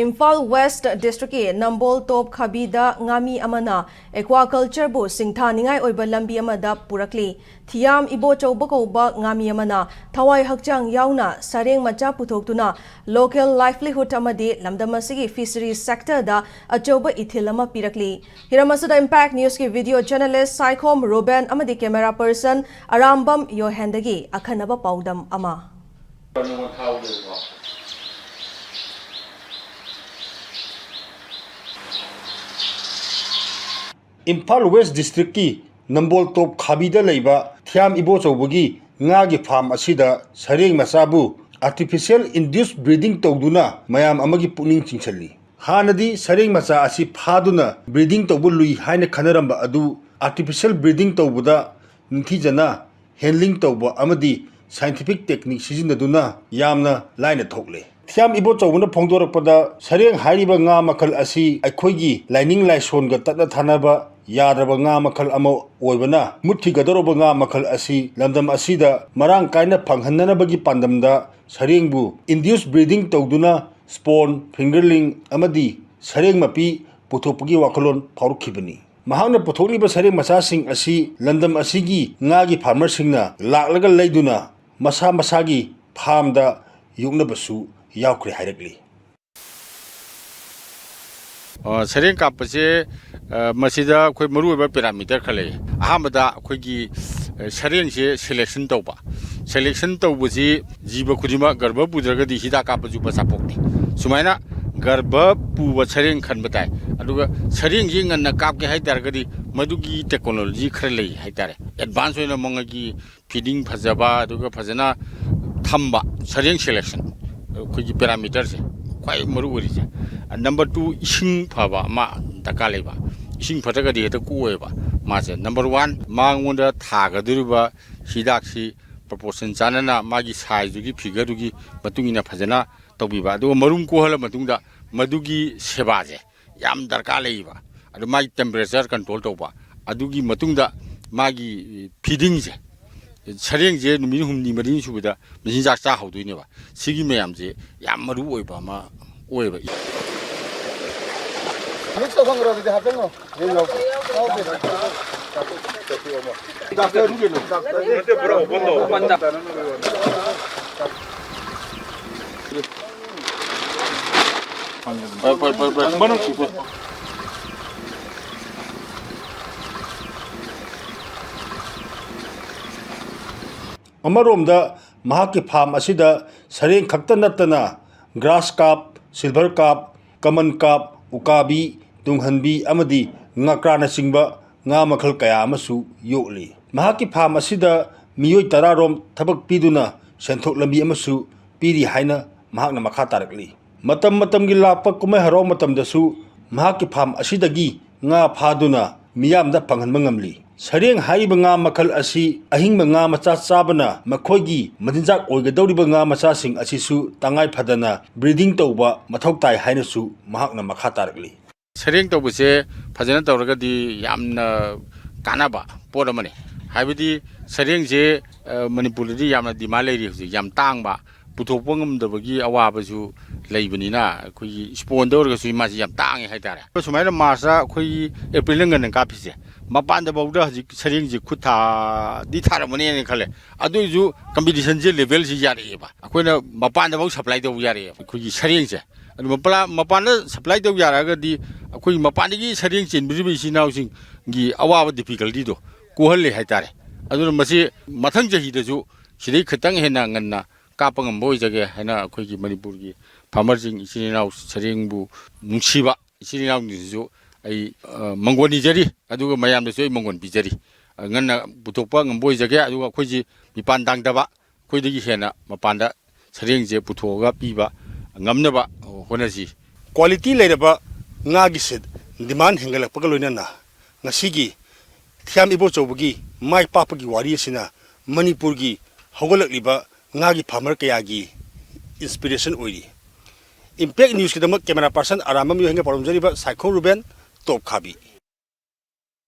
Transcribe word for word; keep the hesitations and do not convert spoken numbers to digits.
Imphal West ꯗꯤꯁ꯭ꯠꯔꯤꯛꯀꯤ ꯅꯝꯕꯣꯜ ꯇꯣꯞ ꯈꯥꯕꯤꯗ ꯉꯥꯃꯤ ꯑꯃꯅ aqua ꯀꯜꯆꯔꯕꯨ ꯁꯤꯡꯊꯥꯅꯤꯡꯉꯥꯏ ꯑꯣꯏꯕ ꯂꯝꯕꯤ ꯑꯃꯗ ꯄꯨꯔꯛꯂꯤ꯫ ꯊꯤꯌꯥꯝ ꯏꯕꯣꯆꯧꯕ ꯀꯧꯕ ꯉꯥꯃꯤ ꯑꯃꯅ ꯊꯋꯥꯏ ꯍꯛꯆꯥꯡ ꯌꯥꯎꯅ ꯁꯔꯦꯡ ꯃꯆꯥ ꯄꯨꯊꯣꯛꯇꯨꯅ local livelihood ꯑꯃꯗꯤ ꯂꯝꯗꯝ ꯑꯁꯤꯒꯤ fishery sectorꯗ ꯑꯆꯧꯕ ꯏꯊꯤꯜ ꯑꯃ ꯄꯤꯔꯛꯂꯤ꯫ ꯍꯤꯔꯝ ꯑꯁꯤꯗ Impact Newsꯀꯤ video journalist ꯁꯥꯏꯈꯣꯝ ꯔꯣꯕꯦꯟ ꯑꯃꯗꯤ camera person ꯑꯔꯥꯝꯕꯝ ꯌꯣꯍꯦꯟꯗꯒꯤ ꯑꯈꯟꯅꯕ ꯄꯥꯎꯗꯝ ꯑꯃ꯫ ꯏꯝꯐꯥꯜ ꯋꯦꯁ꯭ꯠ ꯗꯤꯁ꯭ꯠꯔꯤꯛꯀꯤ ꯅꯝꯕꯣꯜ ꯇꯣꯞ ꯈꯥꯕꯤꯗ ꯂꯩꯕ ꯊꯤꯌꯥꯝ ꯏꯕꯣꯆꯧꯕꯒꯤ ꯉꯥꯒꯤ farm ꯑꯁꯤꯗ ꯁꯔꯦꯡ ꯃꯆꯥꯕꯨ artificial induced breeding ꯇꯧꯗꯨꯅ ꯃꯌꯥꯝ ꯑꯃꯒꯤ ꯄꯨꯛꯅꯤꯡ ꯆꯤꯡꯁꯤꯜꯂꯤ꯫ ꯍꯥꯟꯅꯗꯤ ꯁꯔꯦꯡ ꯃꯆꯥ ꯑꯁꯤ ꯐꯥꯗꯨꯅ breeding ꯇꯧꯕ ꯂꯨꯏ ꯍꯥꯏꯅ ꯈꯟꯅꯔꯝꯕ ꯑꯗꯨ artificial breeding ꯇꯧꯕꯗ ꯅꯤꯡꯊꯤꯖꯅ handling ꯇꯧꯕ ꯑꯃꯗꯤ scientific technique ꯁꯤꯖꯤꯟꯅꯗꯨꯅ ꯌꯥꯝꯅ ꯂꯥꯏꯅ ꯊꯣꯛꯂꯦ꯫ ꯊꯤꯌꯥꯝ ꯏꯕꯣꯆꯧꯕꯅ ꯐꯣꯡꯗꯣꯔꯛꯄꯗ, ꯁꯔꯦꯡ ꯍꯥꯏꯔꯤꯕ ꯉꯥ ꯃꯈꯜ ꯑꯁꯤ ꯑꯩꯈꯣꯏꯒꯤ ꯂꯥꯏꯅꯤꯡ ꯂꯥꯏꯁꯣꯟꯒ ꯇꯠꯅ ꯊꯥꯅꯕ ꯌꯥꯗ꯭ꯔꯕ ꯉꯥ ꯃꯈꯜ ꯑꯃ ꯑꯣꯏꯕꯅ, ꯃꯨꯠꯈꯤꯒꯗꯧꯔꯕ ꯉꯥ ꯃꯈꯜ ꯑꯁꯤ ꯂꯝꯗꯝ ꯑꯁꯤꯗ ꯃꯔꯥꯡ ꯀꯥꯏꯅ ꯐꯪꯍꯟꯅꯅꯕꯒꯤ ꯄꯥꯟꯗꯝꯗ ꯁꯔꯦꯡꯕꯨ induced breeding ꯇꯧꯗꯨꯅ sperm, fingerling ꯑꯃꯗꯤ ꯁꯔꯦꯡ ꯃꯄꯤ ꯄꯨꯊꯣꯛꯄꯒꯤ ꯋꯥꯈꯜꯂꯣꯟ ꯐꯥꯎꯔꯛꯈꯤꯕꯅꯤ꯫ ꯃꯍꯥꯛꯅ ꯄꯨꯊꯣꯛꯂꯤꯕ ꯁꯔꯦꯡ ꯃꯆꯥꯁꯤꯡ ꯑꯁꯤ ꯂꯝꯗꯝ ꯑꯁꯤꯒꯤ ꯉꯥꯒꯤ farmerꯁꯤꯡꯅ ꯂꯥꯛꯂꯒ ꯂꯩꯗꯨꯅ ꯃꯁꯥ ꯃꯁꯥꯒꯤ farmꯗ ꯌꯣꯛꯅꯕꯁꯨ ꯌꯥꯎꯈ꯭ꯔꯦ ꯍꯥꯏꯔꯛꯂꯤ꯫ ꯑ, ꯁꯔꯦꯡ ꯀꯥꯞꯄꯁꯦ, ꯑ, ꯃꯁꯤꯗ ꯑꯩꯈꯣꯏ ꯃꯔꯨꯑꯣꯏꯕ parameter ꯈꯔ ꯂꯩ꯫ ꯑꯍꯥꯟꯕꯗ ꯑꯩꯈꯣꯏꯒꯤ, ꯑ, ꯁꯔꯦꯡꯁꯦ selection ꯇꯧꯕ꯫ Selection ꯇꯧꯕꯁꯤ ꯖꯤꯕ ꯈꯨꯗꯤꯡꯃꯛ ꯒꯔꯚ ꯄꯨꯗ꯭ꯔꯒꯗꯤ ꯍꯤꯗꯥꯛ ꯀꯥꯞꯄꯁꯨ ꯃꯆꯥ ꯄꯣꯛꯇꯦ꯫ ꯁꯨꯃꯥꯏꯅ ꯒꯔꯚ ꯄꯨꯕ ꯁꯔꯦꯡ ꯈꯟꯕ ꯇꯥꯏ꯫ ꯑꯗꯨꯒ ꯁꯔꯦꯡꯁꯤ ꯉꯟꯅ ꯀꯥꯞꯀꯦ ꯍꯥꯏ ꯇꯥꯔꯒꯗꯤ ꯃꯗꯨꯒꯤ technology ꯈꯔ ꯂꯩ ꯍꯥꯏ ꯇꯥꯔꯦ꯫ Advance ꯑꯣꯏꯅ ꯃꯉꯣꯟꯒꯤ feeding ꯐꯖꯕ, ꯑꯗꯨꯒ ꯐꯖꯅ ꯊꯝꯕ, ꯁꯔꯦꯡ selection, ꯑꯩꯈꯣꯏꯒꯤ parameterꯁꯦ ꯈ꯭ꯋꯥꯏ ꯃꯔꯨ ꯑꯣꯏꯔꯤꯁꯦ꯫ Number two, ꯏꯁꯤꯡ ꯐꯕ ꯑꯃ ꯗꯔꯀꯥꯔ ꯂꯩꯕ꯫ ꯏꯁꯤꯡ ꯐꯠꯇ꯭ꯔꯒꯗꯤ ꯍꯦꯛꯇ ꯀꯣꯛꯑꯣꯏꯕ ꯃꯥꯁꯦ꯫ Number one, ꯃꯉꯣꯟꯗ ꯊꯥꯒꯗꯧꯔꯤꯕ ꯍꯤꯗꯥꯛꯁꯤ proportion ꯆꯥꯟꯅꯅ ꯃꯥꯒꯤ sizeꯗꯨꯒꯤ, figureꯗꯨꯒꯤ ꯃꯇꯨꯡ ꯏꯟꯅ ꯐꯖꯅ ꯇꯧꯕꯤꯕ꯫ ꯑꯗꯨꯒ ꯃꯔꯨꯝ ꯀꯣꯛꯍꯜꯂ ꯃꯇꯨꯡꯗ ꯃꯗꯨꯒꯤ ꯁꯦꯕꯥꯁꯦ ꯌꯥꯝ ꯗꯔꯀꯥꯔ ꯂꯩꯌꯦꯕ꯫ ꯑꯗꯨ ꯃꯥꯒꯤ temperature control ꯇꯧꯕ, ꯑꯗꯨꯒꯤ ꯃꯇꯨꯡꯗ ꯃꯥꯒꯤ feedingꯁꯦ, ꯁꯔꯦꯡꯁꯦ ꯅꯨꯃꯤꯠ ꯍꯨꯝꯅꯤ ꯃꯔꯤꯅꯤ ꯁꯨꯕꯗ ꯃꯆꯤꯟꯖꯥꯛ ꯆꯥꯍꯧꯗꯣꯏꯅꯦꯕ꯫ ꯁꯤꯒꯤ ꯃꯌꯥꯝꯁꯦ ꯌꯥꯝ ꯃꯔꯨ ꯑꯣꯏꯕ ꯑꯃ ꯑꯣꯏꯕ꯫ ꯑꯃꯔꯣꯝꯗ, ꯃꯍꯥꯛꯀꯤ ꯐꯥꯔꯝ ꯑꯁꯤꯗ ꯁꯔꯦꯡ ꯈꯛꯇ ꯅꯠꯇꯅ grass carp, silver carp, common carp, ꯎꯀꯥꯕꯤ, ꯇꯨꯡꯍꯟꯕꯤ ꯑꯃꯗꯤ ꯉꯥꯀ꯭ꯔꯥꯅꯆꯤꯡꯕ ꯉꯥ ꯃꯈꯜ ꯀꯌꯥ ꯑꯃꯁꯨ ꯌꯣꯛꯂꯤ꯫ ꯃꯍꯥꯛꯀꯤ ꯐꯥꯔꯝ ꯑꯁꯤꯗ ꯃꯤꯑꯣꯏ ꯇꯔꯥꯔꯣꯝ ꯊꯕꯛ ꯄꯤꯗꯨꯅ ꯁꯦꯟꯊꯣꯛ ꯂꯝꯕꯤ ꯑꯃꯁꯨ ꯄꯤꯔꯤ ꯍꯥꯏꯅ ꯃꯍꯥꯛꯅ ꯃꯈꯥ ꯇꯥꯔꯛꯂꯤ꯫ ꯃꯇꯝ ꯃꯇꯝꯒꯤ ꯂꯥꯛꯄ ꯀꯨꯝꯍꯩ ꯍꯔꯥꯎ ꯃꯇꯝꯗꯁꯨ ꯃꯍꯥꯛꯀꯤ ꯐꯥꯔꯝ ꯑꯁꯤꯗꯒꯤ ꯉꯥ ꯐꯥꯗꯨꯅ ꯃꯤꯌꯥꯝꯗ ꯐꯪꯍꯟꯕ ꯉꯝꯂꯤ꯫ ꯁꯔꯦꯡ ꯍꯥꯏꯔꯤꯕ ꯉꯥ ꯃꯈꯜ ꯑꯁꯤ ꯑꯍꯤꯡꯕ ꯉꯥ ꯃꯆꯥ ꯆꯥꯕꯅ ꯃꯈꯣꯏꯒꯤ ꯃꯆꯤꯟꯖꯥꯛ ꯑꯣꯏꯒꯗꯧꯔꯤꯕ ꯉꯥ ꯃꯆꯥꯁꯤꯡ ꯑꯁꯤꯁꯨ ꯇꯉꯥꯏ ꯐꯗꯅ breeding ꯇꯧꯕ ꯃꯊꯧ ꯇꯥꯏ ꯍꯥꯏꯅꯁꯨ ꯃꯍꯥꯛꯅ ꯃꯈꯥ ꯇꯥꯔꯛꯂꯤ꯫ ꯁꯔꯦꯡ ꯇꯧꯕꯁꯦ ꯐꯖꯅ ꯇꯧꯔꯒꯗꯤ ꯌꯥꯝꯅ ꯀꯥꯟꯅꯕ ꯄꯣꯠ ꯑꯃꯅꯤ꯫ ꯍꯥꯏꯕꯗꯤ ꯁꯔꯦꯡꯁꯦ, ꯑ, ꯃꯅꯤꯄꯨꯔꯗꯗꯤ ꯌꯥꯝꯅ demand ꯂꯩꯔꯤ ꯍꯧꯖꯤꯛ, ꯌꯥꯝ ꯇꯥꯡꯕ, ꯄꯨꯊꯣꯛꯄ ꯉꯝꯗꯕꯒꯤ ꯑꯋꯥꯕꯁꯨ ꯂꯩꯕꯅꯤꯅ ꯑꯩꯈꯣꯏꯒꯤ ꯁ꯭ꯄꯣꯟꯗ ꯑꯣꯏꯔꯒꯁꯨ ꯃꯥꯁꯤ ꯌꯥꯝ ꯇꯥꯡꯉꯦ ꯍꯥꯏꯇꯥꯔꯦ꯫ ꯁꯨꯃꯥꯏꯅ ꯃꯥꯔꯁꯇ ꯑꯩꯈꯣꯏꯒꯤ ꯑꯦꯄ꯭ꯔꯤꯜꯗ ꯉꯟꯅ ꯀꯥꯞꯄꯤꯁꯦ, ꯃꯄꯥꯟꯗꯐꯥꯎꯗ ꯍꯧꯖꯤꯛ ꯁꯔꯦꯡꯁꯦ ꯈꯨꯠ ꯊꯥꯗꯤ ꯊꯥꯔꯝꯃꯅꯦꯅ ꯈꯜꯂꯦ꯫ ꯑꯗꯨ ꯑꯣꯏꯔꯁꯨ competitionꯁꯦ levelꯁꯤ ꯌꯥꯔꯛꯑꯦꯕ, ꯑꯩꯈꯣꯏꯅ ꯃꯄꯥꯟꯗꯐꯥꯎ supply ꯇꯧꯕ ꯌꯥꯔꯛꯑꯦꯕ ꯑꯩꯈꯣꯏꯒꯤ ꯁꯔꯦꯡꯁꯦ꯫ ꯑꯗꯨ ꯃꯄꯥ-, ꯃꯄꯥꯟꯗ supply ꯇꯧ ꯌꯥꯔꯛꯑꯒꯗꯤ ꯑꯩꯈꯣꯏ ꯃꯄꯥꯟꯗꯒꯤ ꯁꯔꯦꯡ ꯆꯦꯟꯕꯤꯔꯤꯕ ꯏꯆꯤꯟ ꯏꯅꯥꯎꯁꯤꯡꯒꯤ ꯑꯋꯥꯕ difficultyꯗꯣ ꯀꯣꯛꯍꯜꯂꯦ ꯍꯥꯏꯇꯥꯔꯦ꯫ ꯑꯗꯨꯅ ꯃꯁꯤ ꯃꯊꯪ ꯆꯍꯤꯗꯁꯨ ꯁꯤꯗꯩ ꯈꯤꯇꯪ ꯍꯦꯟꯅ ꯉꯟꯅ ꯀꯥꯞꯄ ꯉꯝꯕ ꯑꯣꯏꯖꯒꯦ ꯍꯥꯏꯅ ꯑꯩꯈꯣꯏꯒꯤ ꯃꯅꯤꯄꯨꯔꯒꯤ farmerꯁꯤꯡ, ꯏꯆꯤꯟ ꯏꯅꯥꯎ, ꯁꯔꯦꯡꯕꯨ ꯅꯨꯡꯁꯤꯕ ꯏꯆꯤꯟ ꯏꯅꯥꯎꯁꯤꯡꯁꯤꯁꯨ ꯑꯩ, ꯑ, ꯃꯪꯒꯣꯜ ꯅꯤꯖꯔꯤ, ꯑꯗꯨꯒ ꯃꯌꯥꯝꯗꯁꯨ ꯑꯩ ꯃꯪꯒꯣꯜ ꯄꯤꯖꯔꯤ꯫ ꯑ, ꯉꯟꯅ ꯄꯨꯊꯣꯛꯄ ꯉꯝꯕ ꯑꯣꯏꯖꯒꯦ, ꯑꯗꯨꯒ ꯑꯩꯈꯣꯏꯁꯤ ꯃꯤꯄꯥꯟ ꯇꯥꯡꯗꯕ, ꯑꯩꯈꯣꯏꯗꯒꯤ ꯍꯦꯟꯅ ꯃꯄꯥꯟꯗ ꯁꯔꯦꯡꯁꯦ ꯄꯨꯊꯣꯛꯑꯒ ꯄꯤꯕ ꯉꯝꯅꯕ ꯍꯣꯠꯅꯁꯤ꯫ Quality ꯂꯩꯔꯕ ꯉꯥꯒꯤ seed demand ꯍꯦꯟꯒꯠꯂꯛꯄꯒ ꯂꯣꯏꯅꯅ ꯉꯁꯤꯒꯤ ꯊꯤꯌꯥꯝ ꯏꯕꯣꯆꯧꯕꯒꯤ ꯃꯥꯏ ꯄꯥꯛꯄꯒꯤ ꯋꯥꯔꯤ ꯑꯁꯤꯅ ꯃꯅꯤꯄꯨꯔꯒꯤ ꯍꯧꯒꯠꯂꯛꯂꯤꯕ ꯉꯥꯒꯤ farmer ꯀꯌꯥꯒꯤ inspiration ꯑꯣꯏꯔꯤ꯫ Impact Newsꯀꯤꯗꯃꯛ camera person Arambam ꯌꯣꯍꯦꯟꯒ ꯄꯥꯎꯗꯝꯖꯔꯤꯕ Saikhom ꯔꯨꯕꯦꯟ, ꯇꯣꯞ ꯈꯥꯕꯤ꯫